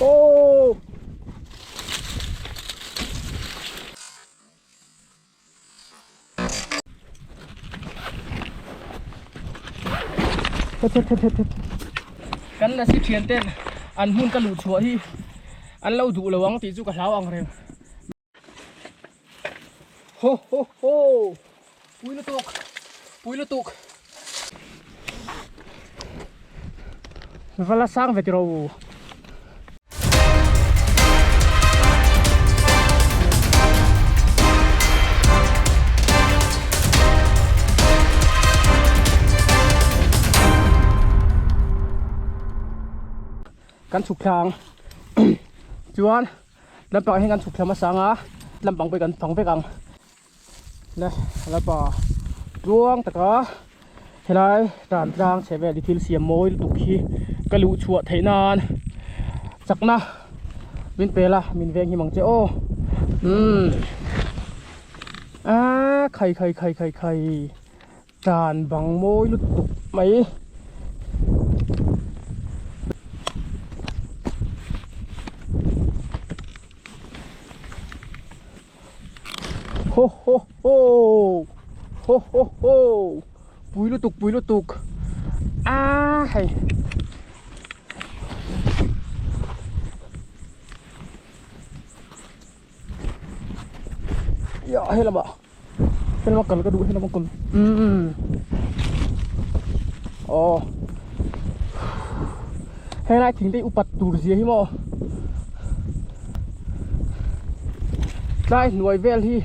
Oh! Kan lasi thian ten an hmun ka luh chhuah hi an lo duh lo ang tih chu ka hlau ang reng. Ho ho ho! Pui lutuk! Pui lutuk! Va la sang ve tiro. Kan chhuk thlang chuan lampang ah hian kan chhuk thla hmasa ang a lampang pawh hi kan fang vek ang. Le lapa tluang taka helai tan tlang chhe vel hi thil siam mawi lutuk hi ka luh chhuah theih nan chakna min pel a min veng him ang che aw umm aaa khai khai khai khai khai tan bang mawi lutuk mai. Ho ho ho Ho ho ho Pui lutuk pui lutuk A hei Ya hei lamah hei lamah kal ka duh hei lamah kal umm aw helai thing te hi upat tur zia hi maw tlai hnuai vel hi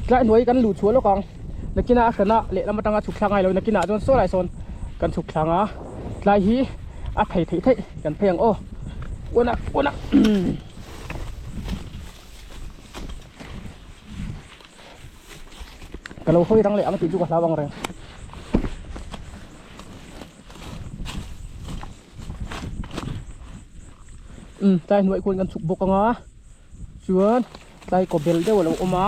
tlai hnuai kan luh chhuah lawk ang nakinah a hrana lehlam atanga chhuk thlak ngai lo nakinah chuan saw lai sawn kan chhuk thlang a tlai hi a phei theih theih kan phei ang aw uana uana Ka lo hawi rang leh ang tih chu ka hlau ang reng. Um tlai hnuai khuan kan chhuk bawk ang a chuan tlai kaw bel deuh a lo awm a.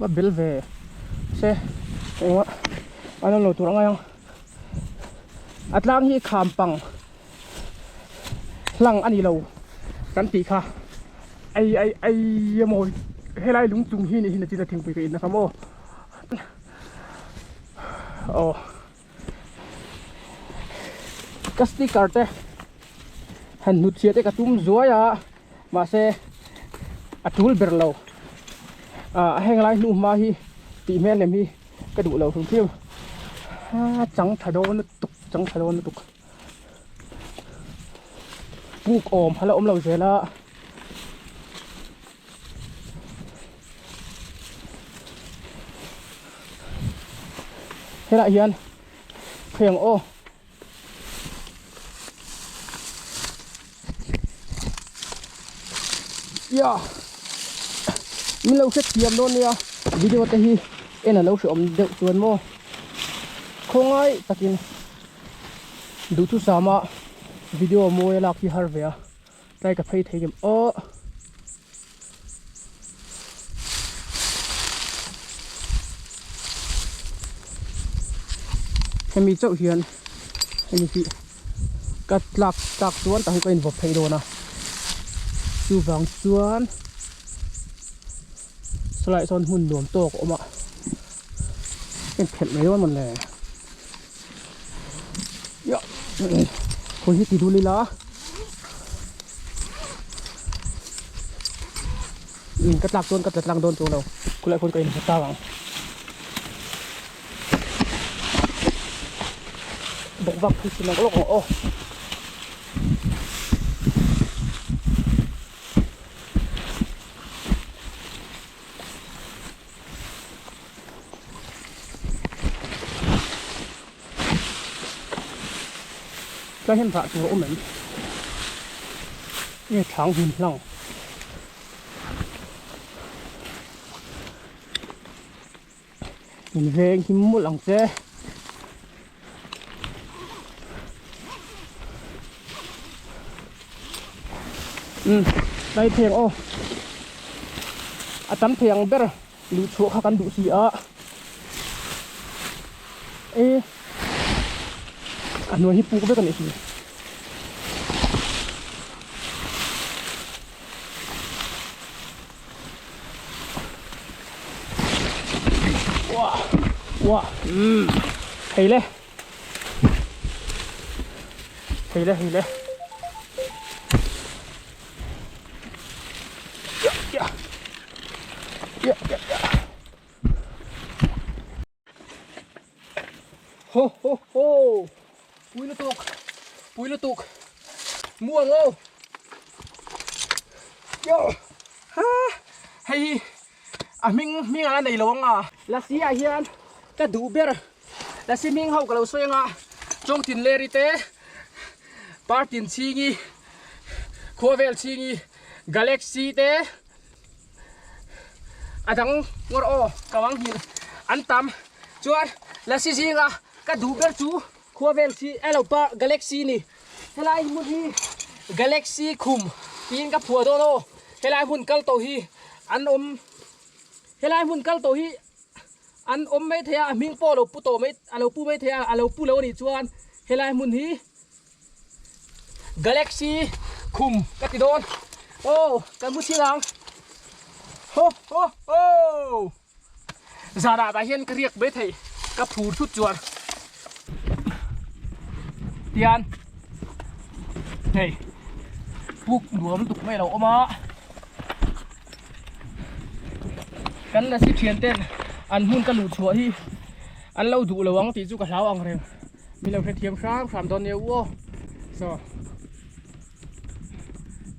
Va bel ve se engmah an awm lo tur angai ang. A tlang hi kham pang hlang a ni lo kan tih kha ei ei ei a mawi helai lung chung hi ni hi nachina thingpui ka in na kha maw aw ka sticker te han hnut chhiah te ka tum zuai a mahse a tul ber lo ah heng lai hnu hma hi tih hmel lem hi. Ka duh lo hrim hrim a chang tha dawn lutuk chang tha dawn lutuk puk awm hala awm lo zel a helaiah hian kheng aw ya min lo hret thiam dawn nia video te hi en a lo hre awm deuh chuan maw khawngai takin duhthusama video mawi a lak hi har ve a tlai ka phei thei em aw. Hemi chauh hian hemi hi ka tlak tlak chuan tah hi ka invawp phei dawn a chuvang chuan sawlaiah sawn hmun nuam tawk a awm a ka inphelh mai dawn mawle khawi hi ti dul ila. In ka tlak chuan ka tla tlang dawn chuang lo khulai khawn ka inhmu tang ang bawk vak phei sin ang lawk ang aw. Tlai hian rah tur a awm em? Nge thlang hmun hlang? Min veng him mawlh ang che. Umm. Tlai thei ang aw. A tam thei ang ber luh chhuah kha kan duh si a. E a hnuai hi puk vek a nih hi. Wah wah umm hei le hei le hei le ya ya ya ya ya Ho ho ho pui lutuk pui lutuk muang aw yo ha hei hi a hming hming ala nei lo ang a lasi ah hian ka duh ber lasi hming ho ka lo sawi anga chawngtin leri te partin chhingi khuavel chhingi galaxy te a dang ngawr aw ka wang hil an tam chuan lasi zinga ka duh ber chu khua vel chi elo pa galaxy ni helai hmun hi galaxy khum tiin ka phuah dawn aw helai hmun kal tawh hi an awm helai hmun kal tawh hi an awm mai thei a a hming pawh a lo pu tawh mai a lo pu mai thei a a lo pu lo a nih chuan helai hmun hi Galaxy khum ka ti dawn aw kan hmu chhin ang ho ho ho zanah tah hian ka riak mai thei ka phur thut chuan tian hei puk nuam lutuk mai a lo awm a kan lasi thian ten an hmun ka luh chhuah hi an lo duh lo ang tih chu ka hlau ang reng. Min lo hrethiam hram hram dawn nia u aw. So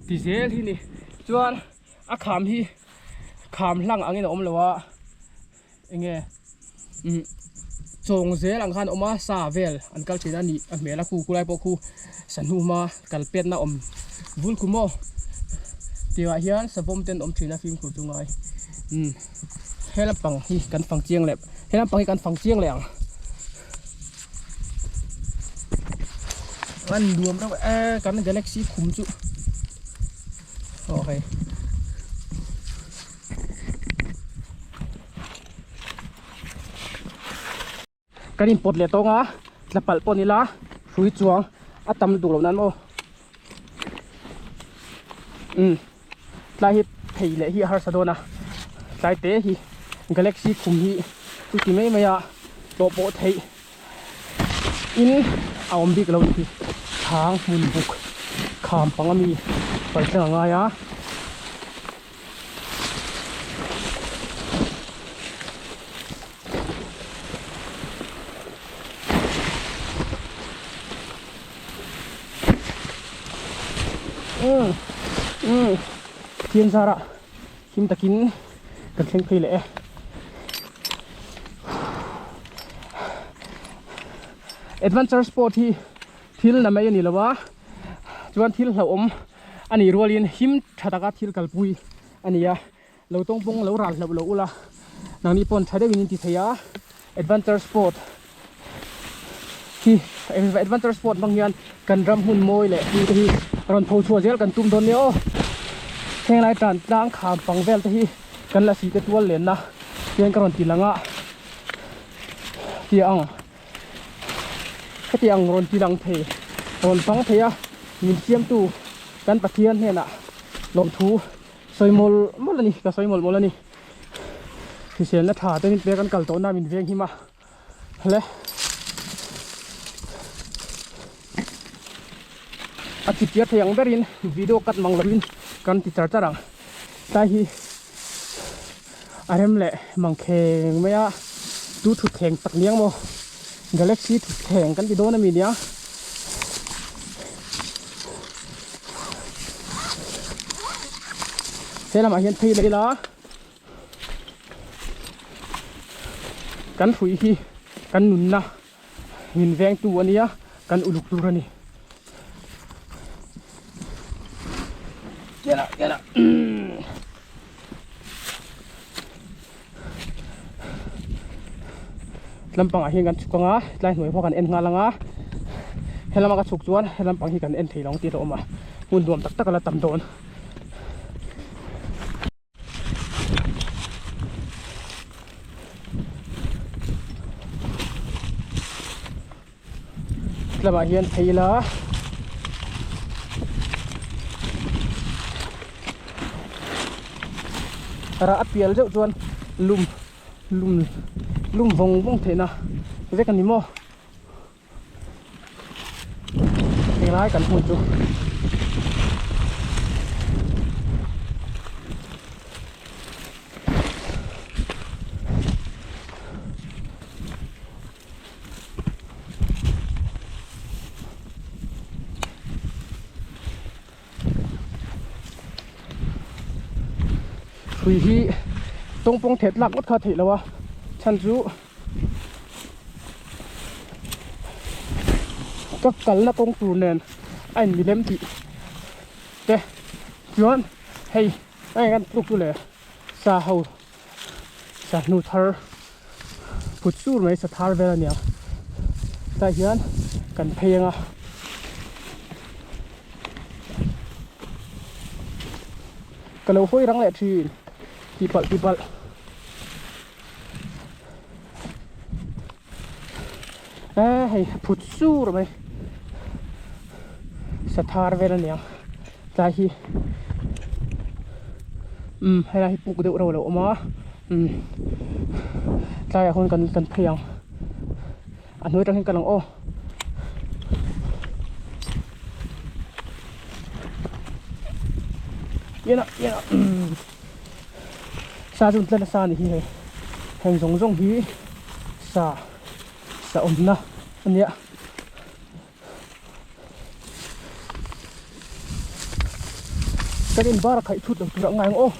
ti zel hi ni. Chuan a kham hi kham hlang angin a awm lo a. Enge umm chawng zel ang khan a awm a sa vel an kal thin a ni a hmel a khu khu lai pawh khu sahnu hma kal petna awm vul khum aw. Tirah hian savawm te an awm thin a fimkhur chu ngai. Umm he lampang hi kan fang chiang leh he lampang hi kan fang chiang leh ang. An nuam reuh e kan galaxy khum chu aw hei kan in pawt leh tawng a tla palh pawh ni la hrui chuang a tam lutuk loh nan maw umm tlai hi phei leh hi a harsa dawn a tlai te hi galaxy khum hi chuti mai mai a tlawh pawh theih in a awm bik lo ni hi chhang hmun buk kham pang ami paltlang a ngai a. Umm umm thian zarah him takin kan thleng phei leh e adventure sport hi thil na mai a ni lo a chuan thil hlauhawm a nih rualin him tha taka thil kalpui a ni a. Lo tawngpawng lo ral hlauh lo ula nangni pawn tha deuhin in ti thei a adventure sport hi adventure sport hmang hian kan ram hmun mawi leh hmun te hi rawn tho chhuah zel kan tum dawn nia aw heng lai tan tlang kham pang vel te hi kan la si te tual lenna hian ka rawn ti lang a ti ang heti ang rawn ti lang thei rawn fang thei a min siamtu kan Pathian hnenah lawmthu Sawi mawlh mawlh a ni, ka sawi mawlh mawlh a ni. Hriselna tha te min pek an kal tawhna min veng him a hle. A chipchiar thei ang berin video cut mang lovin kan ti char char ang. Tlai hi a rem leh mang kheng mai a, tu thutthleng tak niang maw Galaxy thutthleng kan ti dawn a mi nia. He lamah hian phei leh ila kan hrui hi kan nunna min vengtu a nia kan uluk tur a ni. Kela kela Lampangah hian kan chhuk anga tlai hnuai pawh kan en nghal anga helama ka chhuk chuan he lampang hi kan en thei lo ang tih a awm a hmun nuam tak tak a la tam dawn. Lamah hian phei ila rah a pial deuh chuan lum lum lum vawng vawng theihna vek a ni maw. Helai kan hmun chu hrui hi tawngpawng thet lak ngawt kha a theih loh a chhan chu ka kalna kawng tur nen a in milem tih te chuan hei a eng an tluk chu le sa ho sa hnu thar phut sur mai sa thar vel a nia tah hian kan phei ang a. Ka lo hawi rang leh thin tihpalh tihpalh. Eh hei phut sur mai sathar vel aniang tlai hi umm helai hi puk deuh reuh a lo awm a umm tlaiah khawn kan kan phei ang a hnuai atang hian ka lang aw. Yana yana umm. Sa chu tla nasa a ni hi hei heng zawng zawng hi sa sa awmna a nia kan in bar a khaih thut lo tur a ngai ang aw.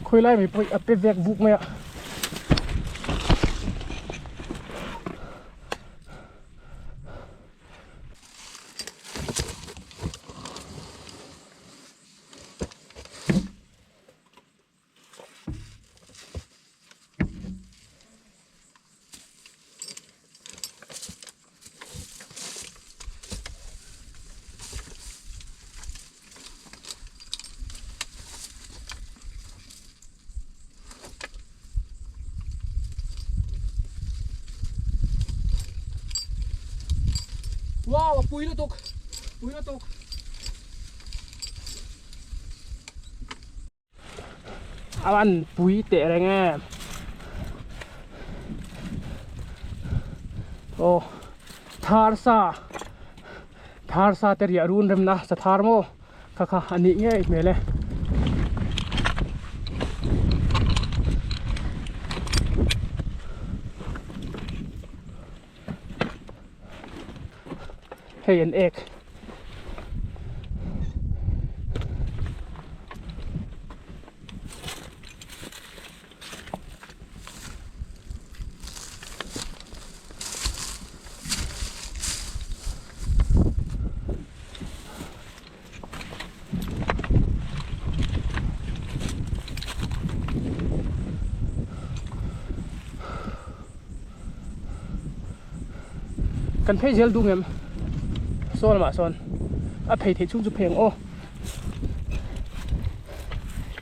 Khawilai mai pawh hi a pe vek vuk mai a. Wow, a pui lutuk, pui lutuk. A van pui teh reng em. Aw, thar sa, thar sa te riah run remna sa thar maw. Kha kha a nih ngei hmel e. Hei an ek. Kan phei zel duh ngem saw lamah sawn a phei theih chhung chu phei ang aw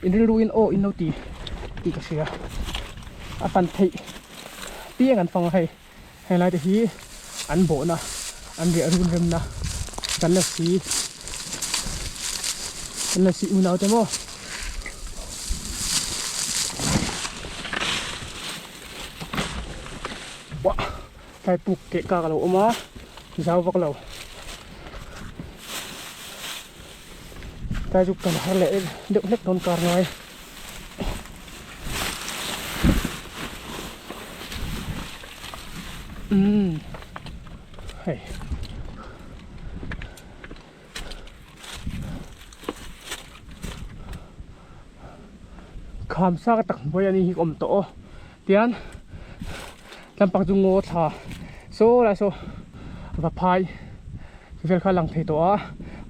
in rilru in aw in lo ti tih ka hria a fan theih piang an fang a hei. Helai te hi an bawhna an riah run remna kan la si kan la si unau te maw. Wah tlai puk keh kak a lo awm a zau vak lo tlai chu kan har leh deuh hlek dawn kar ngai. Umm hei kham sa ka tak hnuai a ni hi ka awm tawh aw tian lampang chu ngaw thla saw lai saw vaphai vel kha a lang thei tawh a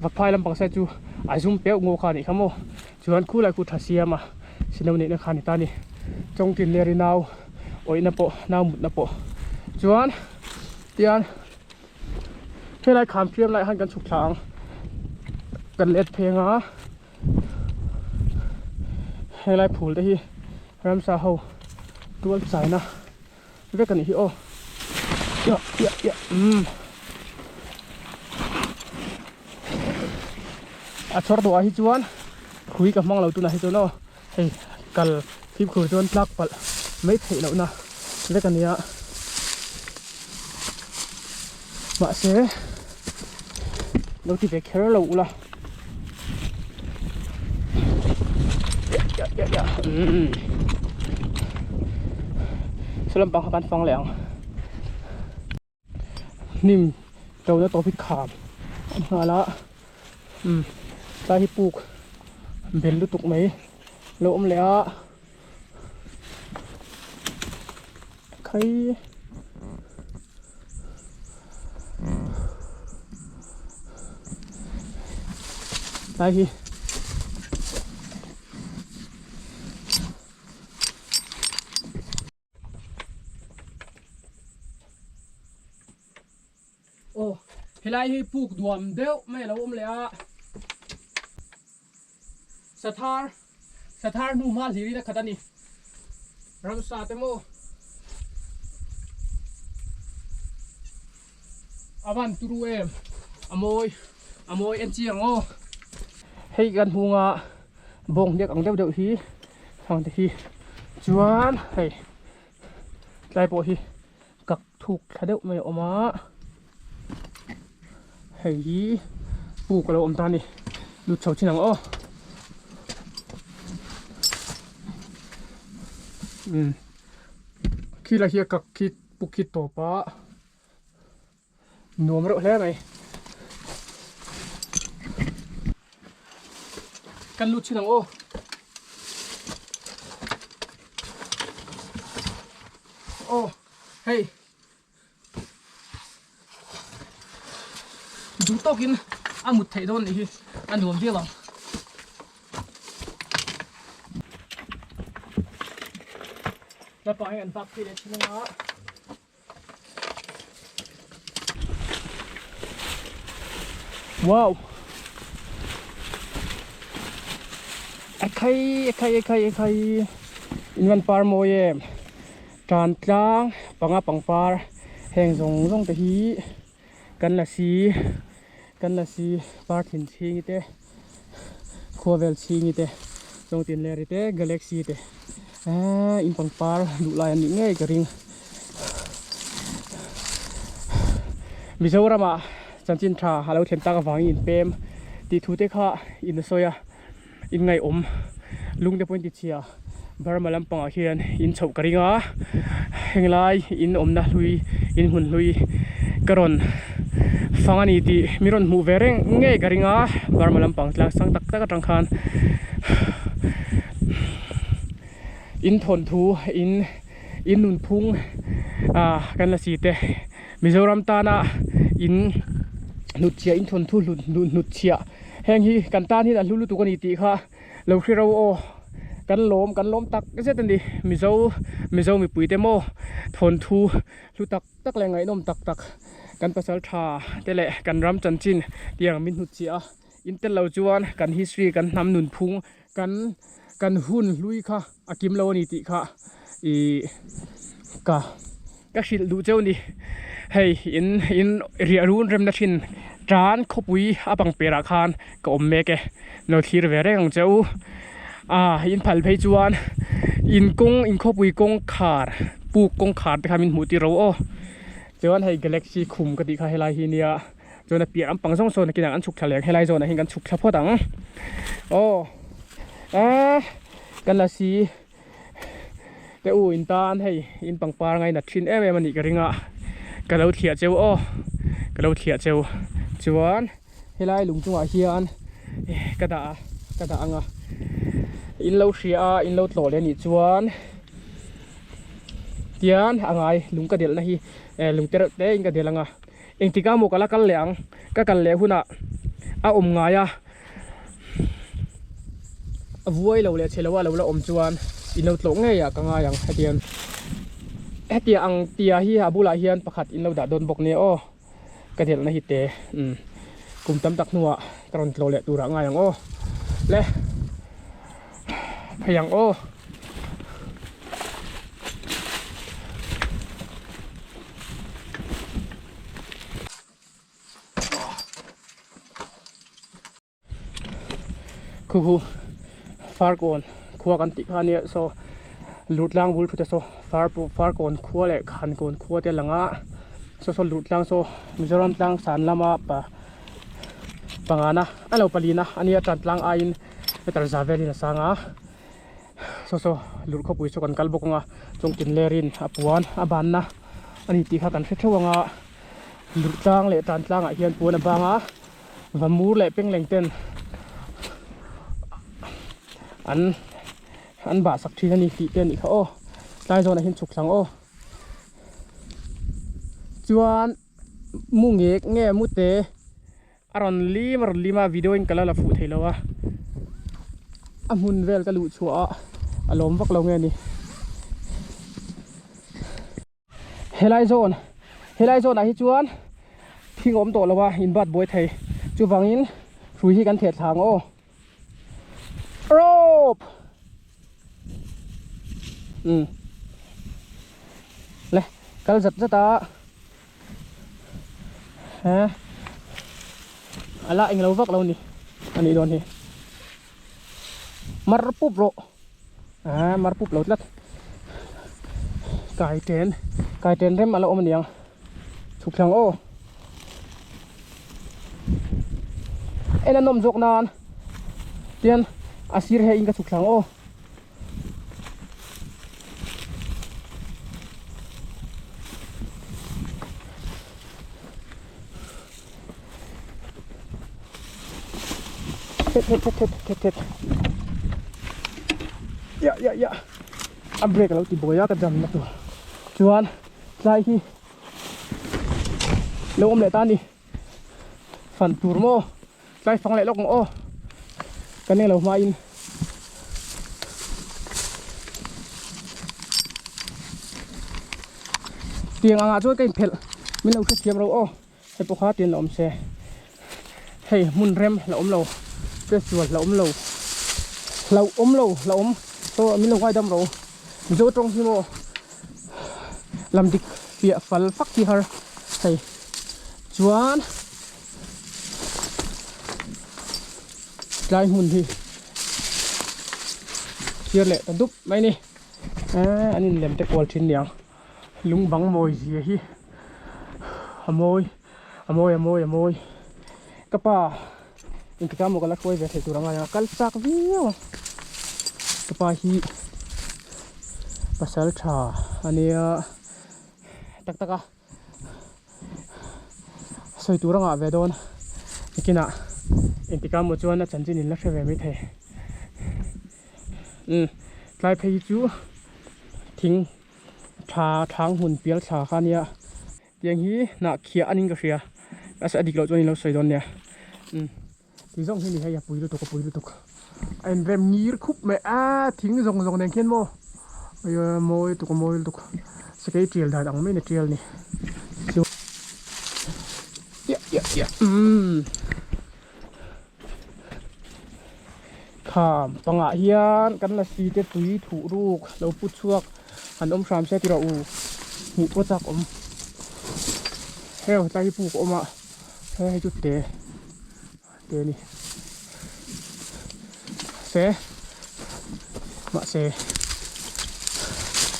vaphai lampang side chu a zum peuh ngaw kha a nih kha maw. Chuan khulai khu tha siam a sino neihna kha a ni ta a ni. Chawngtin leh ri nau awihna pawh nau mutna pawh chuan tian helai kham hriam lai han kan chhuk thla ang kan let pheng a helai phul te hi ramsa ho. Tual chaina vek a nih hi aw ya ya ya umm a chhawr duhah hi chuan hrui ka hmang lo tunah hi chuan aw hei kal fimkhur chuan tlak palh mai theih lohna vek a nia mahse lo ti ve kher lo ula saw lampang kha kan fang leh ang hnim to na tawp hi kham a nghal a umm tlai hi puk bel lutuk mai lo awm leh a khai. Tlai hi Aw helai hi puk duam deuh mai a lo awm leh a Sathar Sathar hnu hma hlir in a khat a ni. Ramsa te maw a van turu em a mawi a mawi en chiang aw. Hei kan hmunga bawng hniak ang deuh deuh hi thang te hi chuan hei tlai pawh hi kak thuk thla deuh mai a awm a hei hi puk a lo awm ta a ni lut chho chin ang aw umm khilai hi a kak khi puk khi tawp a nuam reuh hle mai kan lut chin ang aw. Aw hei duh tawkin a mut theih dawn nih hi a nuam viau ang. Lapa hi an vak phei leh thin anga. Wow. Ekhai ekhai ekhai ekhai in van par mawi em tan tlang panga pangpar heng zawng zawng te hi kan la si kan la si par thin chhingi te khua vel chhingi te chawngtin leri te galaxy te eee in pangpar duh lai an nih ngei ka ring Mizoram ah chanchin tha a lo thlen tak avangin in pem tih thu te kha in a sawi a in ngaihawm lung te pawh in ti chhia Burma lampangah hian in chhoh ka ring a henglai in awmna hlui in hmun hlui ka rawn fang a ni tih mi rawn hmuh ve reng ngei ka ring a Burma lampang tlang sang tak tak atang khan in thawnthu in in nunphung ah kan la si te Mizoram tana in hnutchhiah in thawnthu hnutchhiah heng hi kan tan hian a hlu lutuk a ni tih kha. Lo hre ro aw, kan lawm kan lawm tak zet a ni. Mizo Mizo mipui te maw thawnthu hlu tak tak leh ngaihnawm tak tak kan pasal tha te leh kan ram chanchin tiang min hnut chiah a. In tel lo chuan kan history kan hnam nunphung kan kan hun hlui kha a kim lo a ni tih kha ih ka ka hrilh duh cheu ni. Hei in in riah run remna thin tan khawpui a pang perah khan ka awm mek e lo thlir ve reng ang che u. Ah in phal phei chuan in kawng in khawpui kawngkhar puk kawngkhar te kha min hmuh tir ro aw. Chuan hei galaxy khum ka tih kha helai hi nia chuan a piah lampang zawng sawn nakinah an chhuk thla leh ang helai zawnah hian kan chhuk thla phawt ang aw eh kan la si. Te u in tan hei in pangpar ngainat thin em em a nih ka ring a ka lo thliah cheu aw ka lo thliah cheu chuan helai lung chungah hian ka dah a ka dah ang a in lo hria a in lo tlawh leh a nih chuan tian a ngai lung ka delh na hi lung te reuh te in ka delh ang a engtik ah maw ka la kal leh ang ka kal leh hunah a awm ngai a. A vuai lo leh chhe lo a lo la awm chuan in lo tlawh ngei ah ka ngai ang hetiang hetiang ang tia hi a bulah hian pakhat in lo dah dawn bawk nia aw ka delhna hi te umm kum tam tak hnuah ka rawn tlawh leh turah ngai ang aw le phei ang aw. Khu khu Farkawn khua kan tih kha ania saw Lurhtlang bul thute saw far Farkawn khua leh Khankawn khua te a lang a saw saw Lurhtlang saw Mizoram tlang san lama pa pangana a lo palina ania tan tlang aiin meter za velin a sang a saw saw Lurh khawpui saw kan kal bawk ang a chungtin lerin a puan a banna a ni tih kha kan hre theuh ang a Lurhtlang leh tan tlangah hian puan a bang a. Vamur leh pengleng ten an an bah sak thin a ni tih te a nih kha aw tlai zawnah hian chhuk thlang aw chuan mu ngek nge mu te a rawn lim a rawn lim a video in ka la la fuh thei lo a a hmun vel ka luh chhuah a a lawm vak lo nge ni. Helai zawn helai zawnah hi chuan thing awm tawh lo a in bat buai thei chuvangin hrui hi kan theh thla ang aw rope um le kal zat zat a he ala englo vak lo ni anih dawn hi mar pup rawh ah mar pup lo tlat kai ten kai ten rem ala awm aniang chhuk thlang aw en a nawm zawk nan tian a sir he in ka chhuk thlang aw. Het het het het het het ya ya ya a break alo ti buai a ka jam na tur chuan tlai hi lo awm leh ta a ni fan tur maw tlai fang leh lawk ang aw ka nek lo hmain tiang angah chuan ka inphelh min lo hrethiam ro aw. Hei pawh kha tin la awm se hei hmun rem la awm lo festival la awm lo hlauh awm lo la awm saw min lo ngaidam ro mizo tawng hi maw lam dik fiah fal fak hi har hei chuan tlai hmun hi thlir leh ta dup mai ni eee an inlem te kual thin niang. Lung bang mawi zia hi a mawi a mawi a mawi a mawi ka pa engtikah maw ka la hruai ve thei tur angai a kal chak viau a ka pa hi pasal tha ania tak tak a sawi tur a ngah ve dawn nikinah engtikah maw chuan a chanchin in la hre ve maithei umm tlai phei hi chu thing tha thang hmun pial thla kha ania tiang hi hnah khiah a niin ka hria a dik loh chuan in lo sawi dawn nia umm ti zawng hi ni hei a pui lutuk a pui lutuk a inrem ngir khup mai a thing zawng zawng nen khian maw a mawi lutuk a mawi lutuk sakei tial dan ang maiin a tial a ni chu umm. Kham pangah hian kan lasi te tui thuh ruk lo pu chhuak han awm hram se tih rawh u hmuh pawh chak awm heng tlai hi puk a awm a hei chu te te a ni se mahse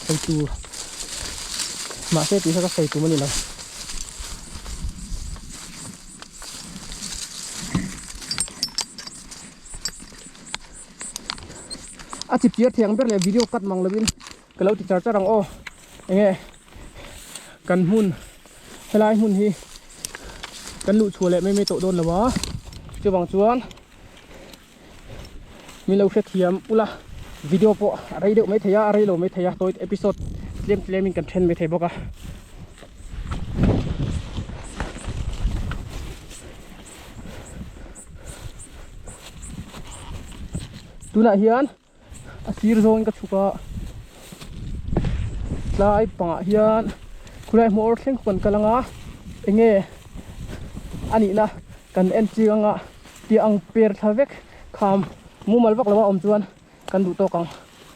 sawi tur mahse tih kha ka sawi tum a ni lo. A chip chiar thei ang ber leh video cut mang lovin ka lo ti char char ang aw enge kan hmun helai hmun hi kan luh chhuah leh mai mai tawh dawn lo a chuvang chuan min lo hrethiam ula video pawh a rei deuh maithei a a rei lo maithei a tawi episode tlem tlem in kan then maithei bawk a. Tunah hian a sir zawngin ka chhuk a tlai pangah hian khulai hmawr thleng khu kan kal ang a enge a nihna kan en chiang anga tih ang per thla vek kham mumal vak lo a awm chuan kan duh tawk ang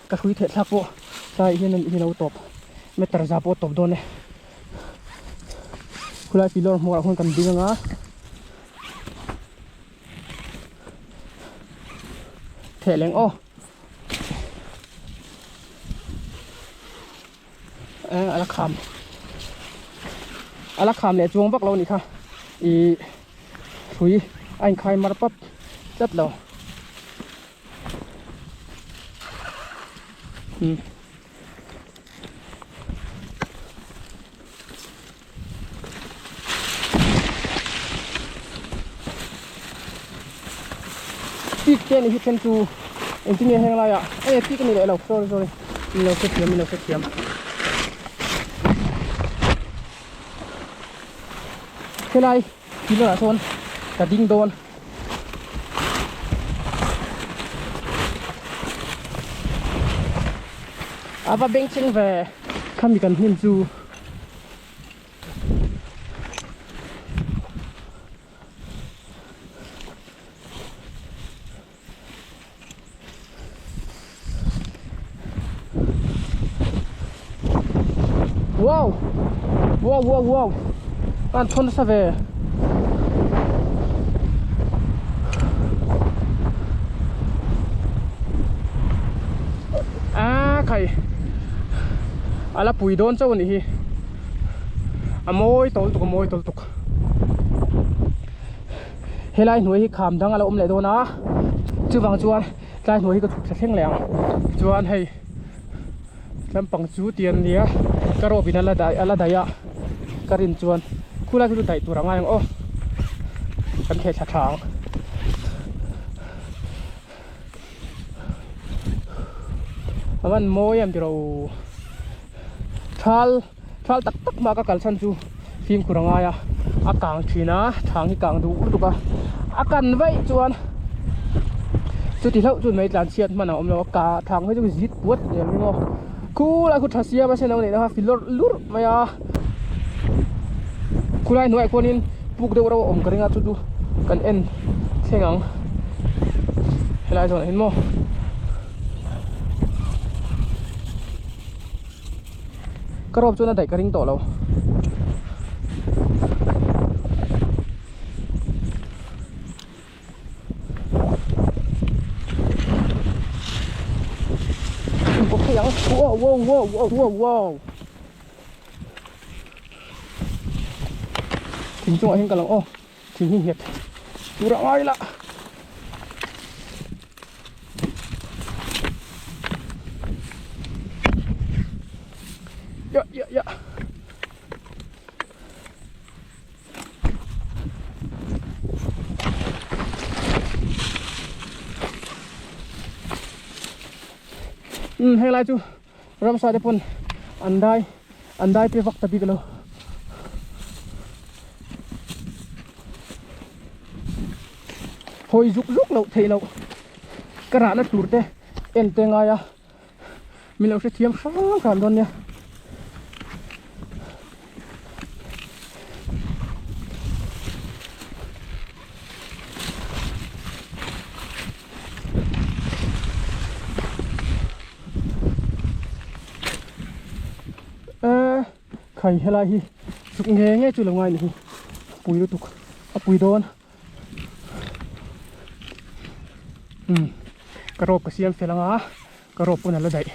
ka hrui theih thlak pawh tlai hian an ilo tawp meter za pawh tawp dawn e khulai pillar hmuh ah khuan kan ding anga. Theh leng aw. Eh ala kham. Ala kham leh chuang vak lo a nih kha. Ih hrui a inkhai mar pap tlat lo. Hmm. Tik te ni hi then chu engtin nge heng laiah e tik a ni leh lo sorry sorry min lo hrethiam min lo hrethiam helai pillar ah sawn ka ding dawn. A va bengchheng ve khami kan hnim chu. Wow wow wow wow an thawn nasa ve a khai ala pui dawn chauh a nih hi a mawi tawlh tuk a mawi tawlh tuk helai hnuai hi kham dang a lo awm leh dawn a chuvang chuan tlai hnuai hi ka chhuk thla thleng leh ang chuan hei lampang chu tian nia ka rawp in a la daih a la daih a ka rin chuan khulai khi chu daih tur a ngai ang aw kan theh thla tha ang. A van mawi em tiraw thal thal tak tak mah ka kal chhan chu fimkhur a ngai a a kang thin a thang hi kang duh lutuk a a kan vaih chuan chuti hlauh chuan mai tlan chhiat hman a awm lo a ka thang hi chu zit puat zel mai maw khulai khu tha siam a sen lo neih na kha filawr lurh mai a khulai hnuaiah khuanin puk deuh reuh a awm ka ring a chu chu kan en thleng ang helai zawnah hian maw. Ka rawp chuan a daih ka ring tawh lo. Bawk thei ang. Wow wow wow wow wow wow. Thing chungah hian ka lang aw. Thing hi nghet tur a ngai la. Ya ya ya. Um helai chu ramsa te pawn an dai an dai pe vak ta bik lo. Hawi zuk zuk loh theih loh ka rahna tur te en te ngai a min lo hrethiam hrang hrang dawn nia. Khai helai hi chuk nge nge chu lo ngai ni hi pui lutuk a pui dawn um ka rawp ka siam fel anga ka rawp pawn a la daih.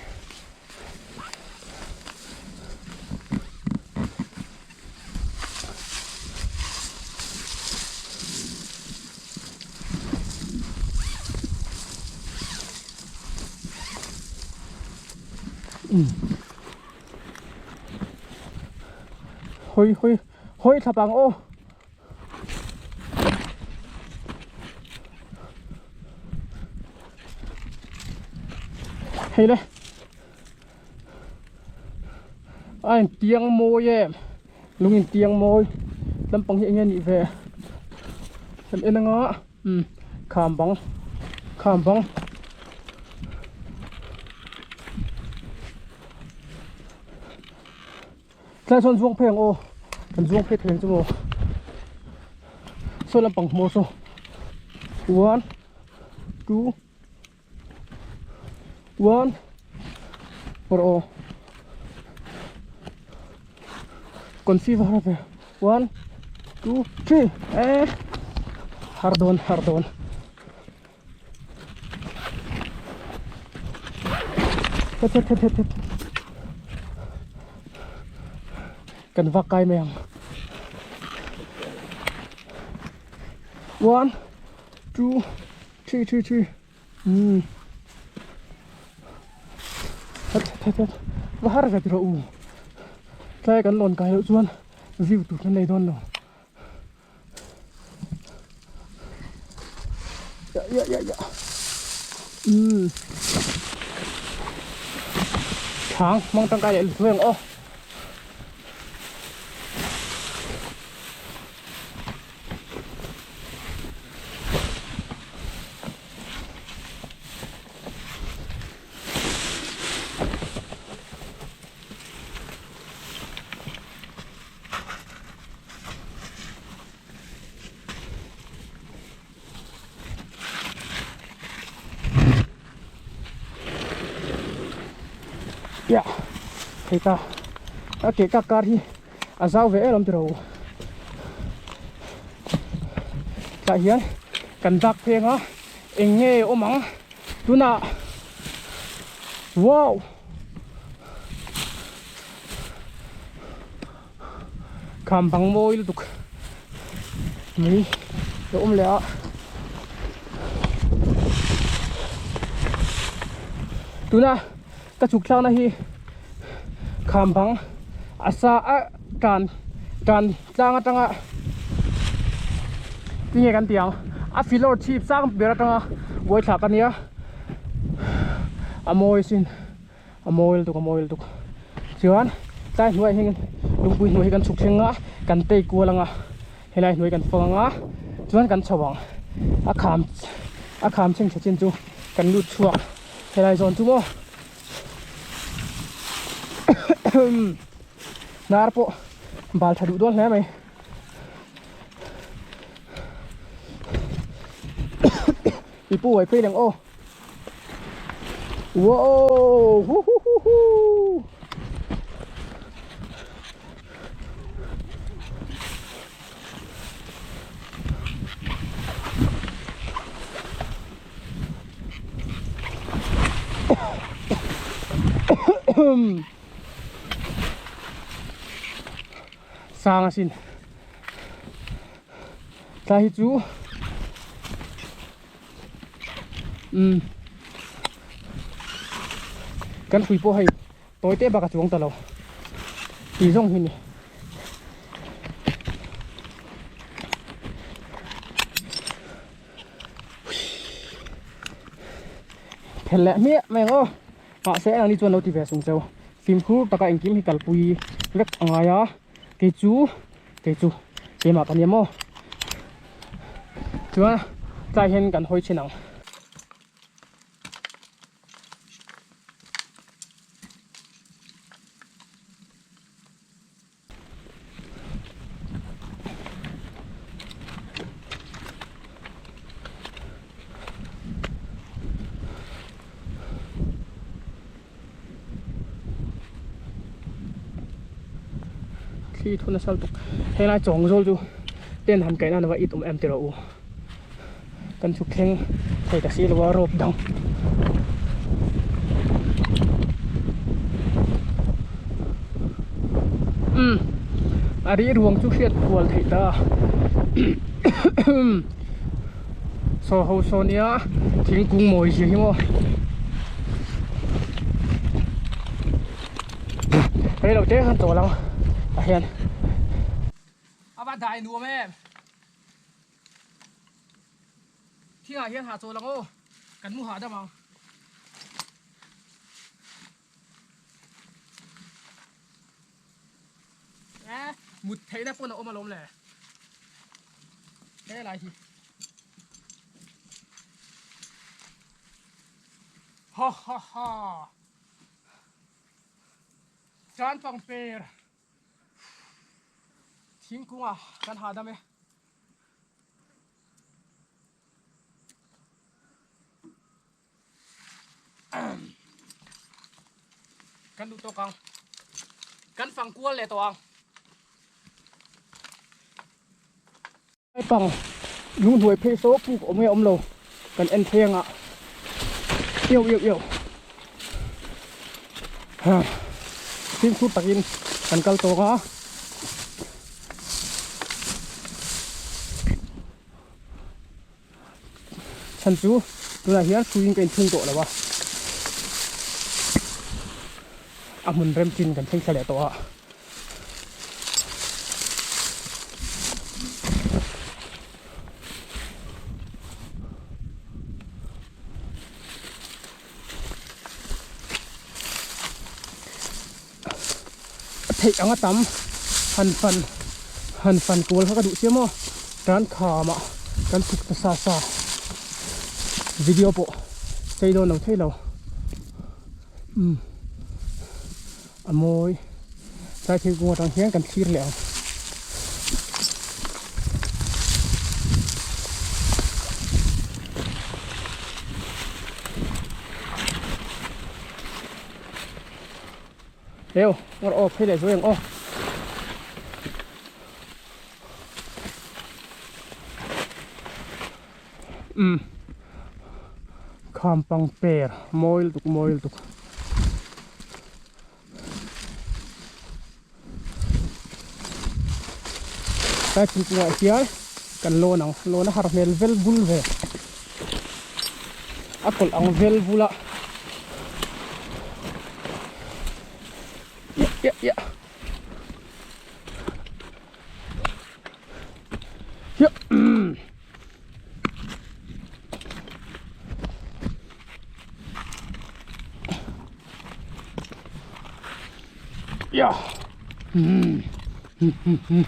Hawi hawi hawi thla pang aw. Hei le a in tiang mawi em lung in tiang mawi lampang hi enge nih ve kan en anga umm kham bang kham bang tlai sawn zuang phei ang aw kan zuang phei thei ang chu maw saw lampang hmawr saw one two one four aw confi var ve one two three eh har dawn har dawn. Het het het het het. Kan vak kai mai ang. One, two, three, three, three. Umm. Het het het. Va har ve tiro u. Tlai kan lawn kai loh chuan view tur kan nei dawn lo. Ya ya ya ya. Umm. Thang mang tangkai leh lutuk ang aw. Ya thei ta a ke ka kar hi a zau ve em tiro tah hian kan dak pheng a eng nge awm ang tunah wow Kham bang mawi lutuk mai a awm leh a. Tuna ka chhuk thlakna hi kham bang a sa a tan tan tlang atanga tinge kan tih ang a filawr chhip sang ber atanga buai thlak a nia a mawi sin. A mawi lutuk a mawi lutuk chuan tlai hnuaiah hian lungpui hnuai hi kan chhuk thleng a kan tei kual ang a helai hnuai kan fang ang a chuan kan chho ang a kham a kham chheng chhe chin chu kan lut chhuak helai zawn chu maw hnar pawh bal tha duh dawn hle mai. Pipu uai phei leng aw. Wow! Hu hu hu hu! Sang asin. Tlai hi chu umm kan hrui pawh hei tawi te bak a chuang ta lo tih zawng hi a ni. Phel leh hmiah mai ang aw mahse engni chuan lo ti ve sung cheu fimkhur taka engkim hi kalpui vek a ngai a kei chu. Kei chu keimah ka nia maw? Chuan tlai hian kan hawi thin ang. Thli thu nasa lutuk helai chawng zawl chu tent han kaih nan ava it awm em tih rawh u kan chhuk thleng thei ta si lo a rope dang umm a rih ruang chu hriat kual theih ta Saw ho saw nia thingkung mawi zia hi maw rei lo te khan chawl ang tah hian a va dai nuam em thingah hian ha chawl ang aw kan mu hahdam ang. Mut theihna pawn a awm alawm le. He lai hi. Ha ha ha. Tan pangper. Thingkung ah kan hahdam e. Kan duh tawk ang. Kan fang kual leh tawh ang. Pang lunghnuai phei saw puk awm nge awm lo kan en thleng a. Iau iau iau. Fimkhur takin kan kal tawk a. Chhan chu tunah hian hruiin ka inthung tawh lo a. A hmun rem chin kan thleng thla leh tawh a. A theih anga tam han fan han fan kual kha ka duh chiam aw tan khamah kan chhuk ta sa sa video pawh chei dawn lo thei lo umm a mawi tlai thingkung atang hian kan thlir leh ang. Leo, ngawr aw phei leh zuai ang aw. Umm kham pang per mawi lutuk mawi lutuk. Tlai thingkungah hian kan lawn ang lawn a har hmel vel vul ve a kawlh ang vel vul a iah iah iah hiah umm. Ya. Hmm. Hmm hmm hmm.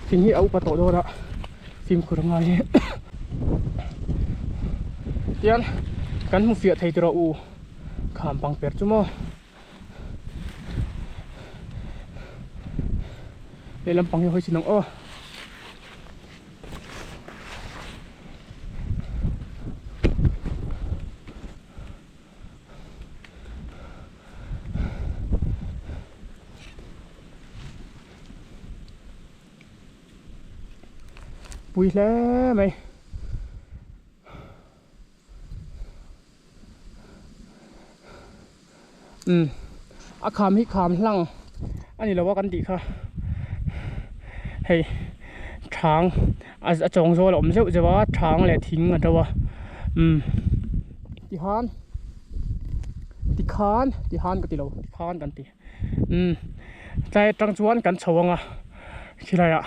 Thing hi a upa tawh dawn a fimkhur a ngai tian kan hmu fiah thei tawh u kham pang per chu maw. Lehlam pang hi hawi chin ang aw. Pui hle mai. Umm a kham hi kham hlang a ni lo a kan tih kha hei thang a chawng zawl a awm zeuh zeuh a thang leh thing a to a umm tikhan tikhan tikhan ka ti lo tikhan kan ti umm tlai atang chuan kan chho ang a khilai ah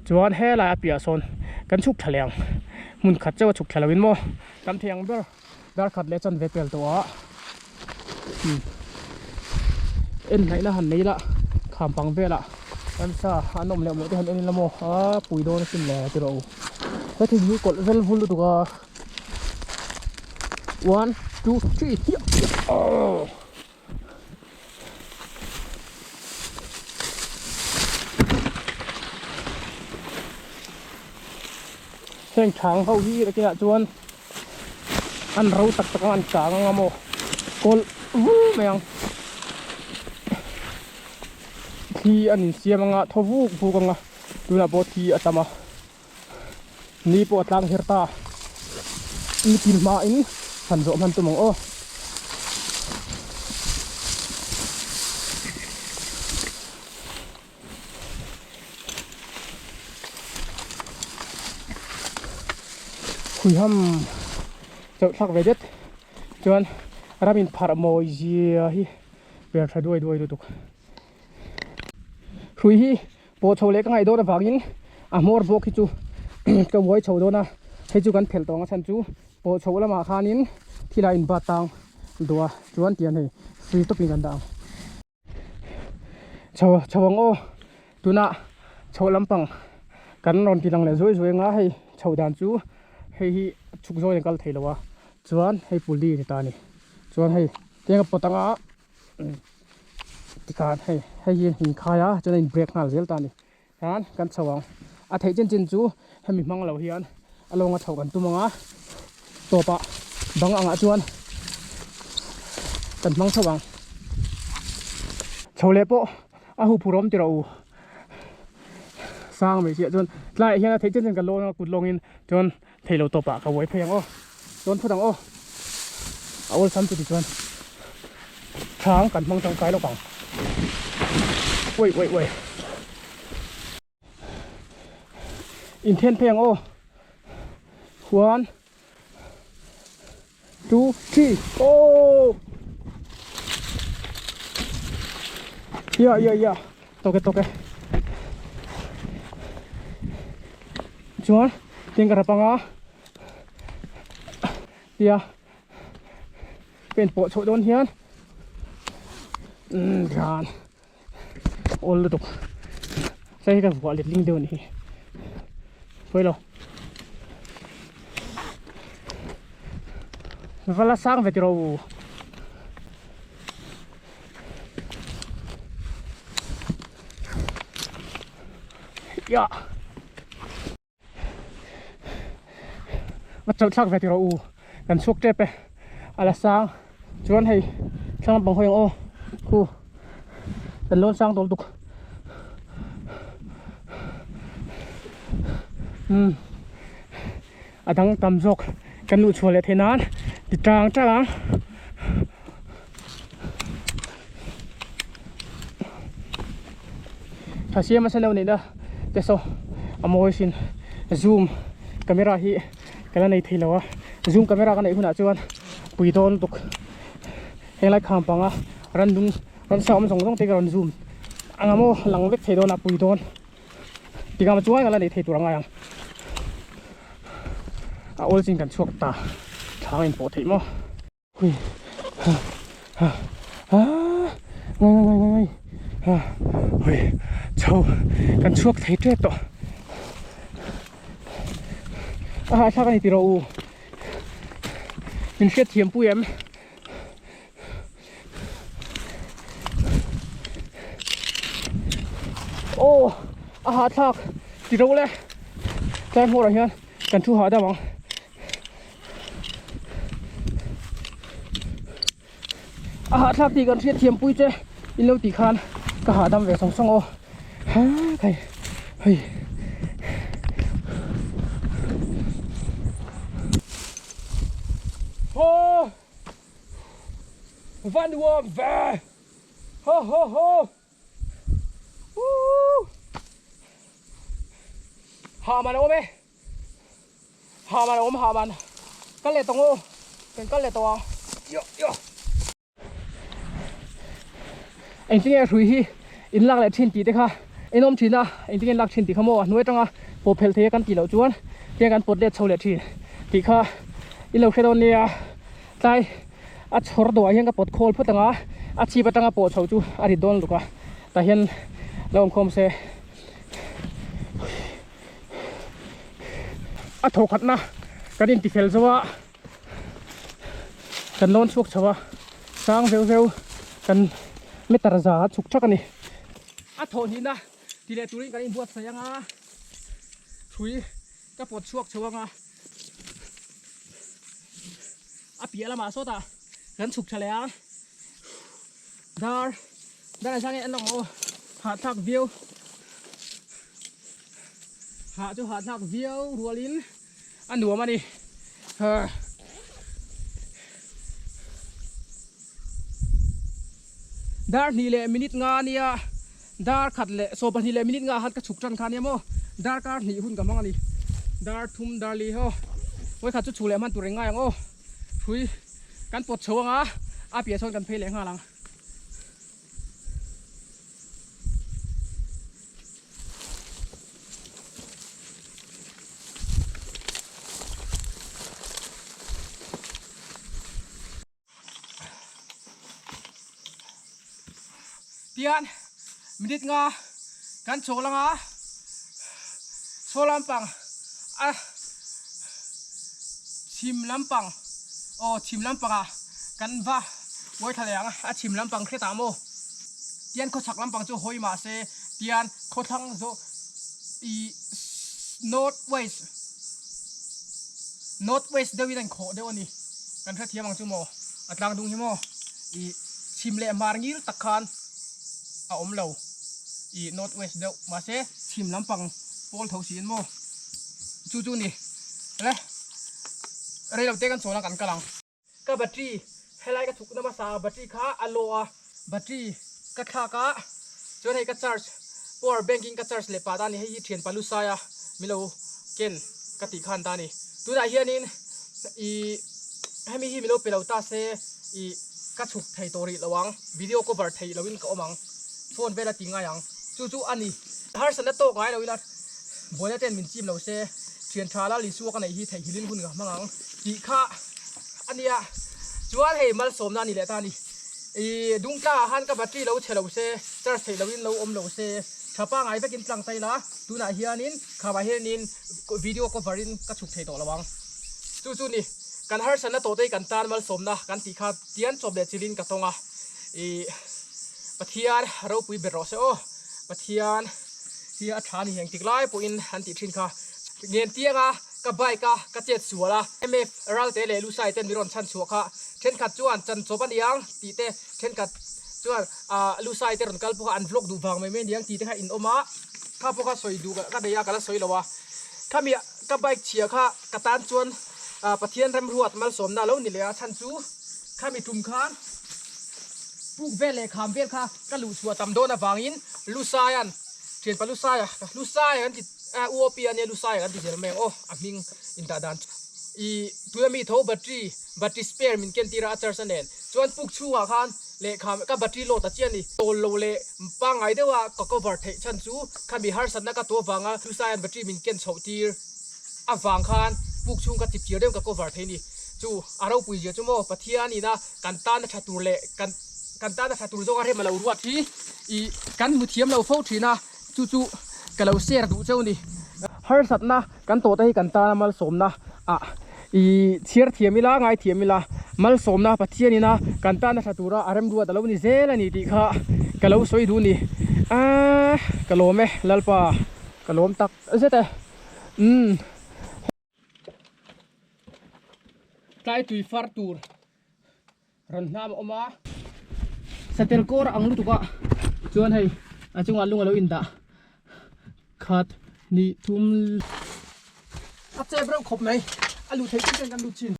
chuan helai a piah sawn kan chhuk thla leh ang hmun khat chauh a chhuk thla lo in maw kan thei ang ber. Dar khat leh chan ve pel tawh a umm en hnaihna han nei la kham pang velah ramsa an awm leh awm loh te han en ila maw a pui dawn asin le ti rawh u he thing hi kawlh vel vul lutuk a one two three hiah hiah aww. Heng thang ho hi nakinah chuan an ro tak tak ang an kang anga maw kawlh vul mai ang thli an insiam anga thaw vuk vuk anga tunah pawh thi a tam a ni pawh a tlang her ta nitin hmain han zawh hman tum ang aw. Huiham chauh thlak ve det chuan ram in pharh mawi zia hi per tha duai duai lutuk. Hrui hi pawh chho leh ka ngaih dawn avangin a hmawr bawk hi chu ka uai chho dawn a hei chu kan phelh tawh ang a chhan chu pawh chho lamah khanin thil a inbat tang duh a chuan tiang hei free tawpin kan dah ang. Chho chho ang aw tunah chho lampang kan rawn ti lang leh zuai zuai anga hei chho dan chu hei hi chhuk zawn in kal thei lo a chuan hei puli a ni ta a ni chuan hei tiang a pawt anga tikhan hei hei hi in khai a chuan a in break nghal zel ta a ni hian kan chho ang a theih chin chin chu hemi hmang lo hian a lawnga chhoh kan tum ang a tawpah bang angah chuan kan hmang chho ang chho leh pawh a huphurh awm tih rawh u. Sang mai chiah chuan tlaiah hian a theih chen chen ka lawn a kut lawngin chuan thei lo tawpah ka uai phei ang aw chuan phut ang aw a awlsam chu tichuan thang kan hmang tangkai lawk ang uai uai uai inthen phei ang aw one 2 3 oh yeah yeah yeah toke toke chuan tin ka rapanga tia pen pawh chhoh dawn hian um ran awl lutuk sai hi ka vuah let ling deuh a nih hi pawi lo va la sang ve tiraw u ya Va chawlh thlak ve tih rawh u kan chhuak tep e a la sang chuan hei thlang lampang hawi ang aw khu kan lawn sang dawl tuk umm a dang tam zawk kan luh chhuah leh theih nan ti tang tang ang. Tha siam a sen neihna te saw a mawi sin zoom camera hi ka la nei thei lo a zoom camera ka neih hunah chuan pui dawn lutuk henglai kham panga rannung ransa awm zawng zawng te ka rawn zoom ang a maw lang vek thei dawn a pui dawn tikah chuan ka la nei thei tur a ngai ang a awl chin kan chhuak ta thlang in pawh theih maw. Hui ha ha ha ngai ngai ngai ngai ha hui chho kan chhuak thei tep tawh a hahthlak a ni tiraw u min hriat thiam pui em aw a hahthlak tiraw le tlai hmawrah hian kan thu hahdam ang. A hahthlak tih kan hriat thiam pui che in lo tih khan ka hahdam ve sawng sawng aw ha khai hei ho van nuam ve ho ho ho Woo ha man awm e Ha man a awm ha man kal leh tawng aw kan kal leh tawh ang yo yo engtin nge hrui hi in lak leh thin tih te kha en awm thin a engtin nge in lak thin tih kha maw a hnuai atanga pawh phelh thei a kan tih loh chuan tiang kan pawt let chho leh thin tih kha i lo hre dawn nia tlai a chhawr dawhah hian ka pawt khawl phawt ang a a chhip atanga pawh chho chu a rit dawn lutuk a tah hian lo awm khawm se. A thawkhatna kan intifel zo a kan lawn chhuak chho a sang zeuh zeuh kan meter za a chhuk thak a ni a thawh hnihna ti leh turin kan inbuatsaih ang a hrui ka pawt chhuak chho ang a a piah lamah sawtah kan chhuk tha leh a dar dar ah hian en lawk ang aw hahthlak viau hah chu hahthlak viau rualin a nuam a ni dar hnih leh minute nga ania dar khat leh saw pahnih leh minute nga khat ka chhuk tan kha ania maw dar kar hnih hun ka hmang a ni dar thum dar li ho vawikhat chu chhuk leh hman tur eng ngai ang aw. Hrui kan pawt chho anga a piah sawn kan phei leh nghal ang. Tian minute nga kan chawl anga saw lampang a chhim lampang aw chhim lampangah kan va uai thla leh ang a chhim lampang hretah maw tian khawchhak lampang chu hawi mah se tian khawthlang zawh ih north west north west deuhin a inkhawh deuh a ni kan hrethiam ang chu maw a tlang dung hi maw ih chhim leh hmar ngil tak khan a awm lo ih north west deuh mahse chhim lampang. pawl tho siin maw chu chu ni le rei lo te kan chawl a kan kal ang. Ka battery helai ka chhuk na hmasa a battery kha a low a battery ka thlak a chuan hei ka charge power bank in ka charge leh pah ta a ni hei hi thian pa lusai a milo ken ka tih khan ta a ni tunah hianin ih hemi hi milo pe lo ta se ih ka chhuk thei tawh rih lo ang video cover theih loin ka awm ang phone vel a ti ngai ang chu chu a ni harsatna tawk ngai lo ila buaina ten min chim lo se thian tha la Lisua ka neih hi theihhilhin hun ka hmang ang tih kha a nia chuan hei malsawmna a ni leh ta a ni ih dungtlang ah khan ka battery lo chhe lo se charge theih loin lo awm lo se tha pangai vekin tlang ta ila tunah hianin khamah hianin video cover in ka chhuk thei tawh lo ang chu chu ni kan harsatna tawh te hi kan tan malsawmna kan tih kha tian chawp leh chilhin ka tawng a ih Pathian ropui ber rawh se aw Pathian hi a tha a ni heng tik lai pawhin an tih thin kha ngen tianga ka bike a ka chet sual a MF Ralte leh Lusai ten min rawn chhan chhuah kha thenkhat chuan chan chawp a niang tih te thenkhat chuan ah Lusai te rawn kal pawh kha an vlog duh vang mai mai aniang tih te kha in awm a kha pawh kha sawi duh ka nei a ka la sawi lo a khami ka bike chhia kha ka tan chuan ah Pathian remruat malsawmna a lo ni leh a chhan chu khami tum khan puk vel leh kham vel kha ka luh chhuah tam dawn avangin Lusaia'n thianpa Lusaia Lusaia kan ti a UOP a nia Lusaia kan ti zel mai ang aw a hming indah dan chu ih tuna mi tho battery battery spare min ken tir a a charge a nen chuan puk chhungah khan lehkha ka battery load a chiah a ni tawl lo leh pangngai deuha ka cover theih chhan chu khami harsatna ka tuah vanga Lusaia'n battery min ken chhoh tir avang khan puk chhung ka chip chiar deuhin ka cover thei a ni chu a ropui zia chu maw Pathian ina kan tana tha tur leh kan kan tana tha tur zawk a rem a lo ruat hi ih kan hmu thiam lo fo thin a chu chu ka lo share duh cheu ni. Harsatna kan tawh te hi kan tana malsawmna ah ih chhiar thiam ila ngai thiam ila malsawmna Pathian ina kan tana tha tura a rem ruat a lo ni zel a ni tih kha ka lo sawi duh ni aaa ka lawm e Lalpa ka lawm tak zet e umm. Tlai tui far tur rawn hnam a awm a satel kawr ang lutuk a chuan hei a chungah lung a lo indah khat hnih thum a chep reuh khawp mai a luh theih chian kan lut chin.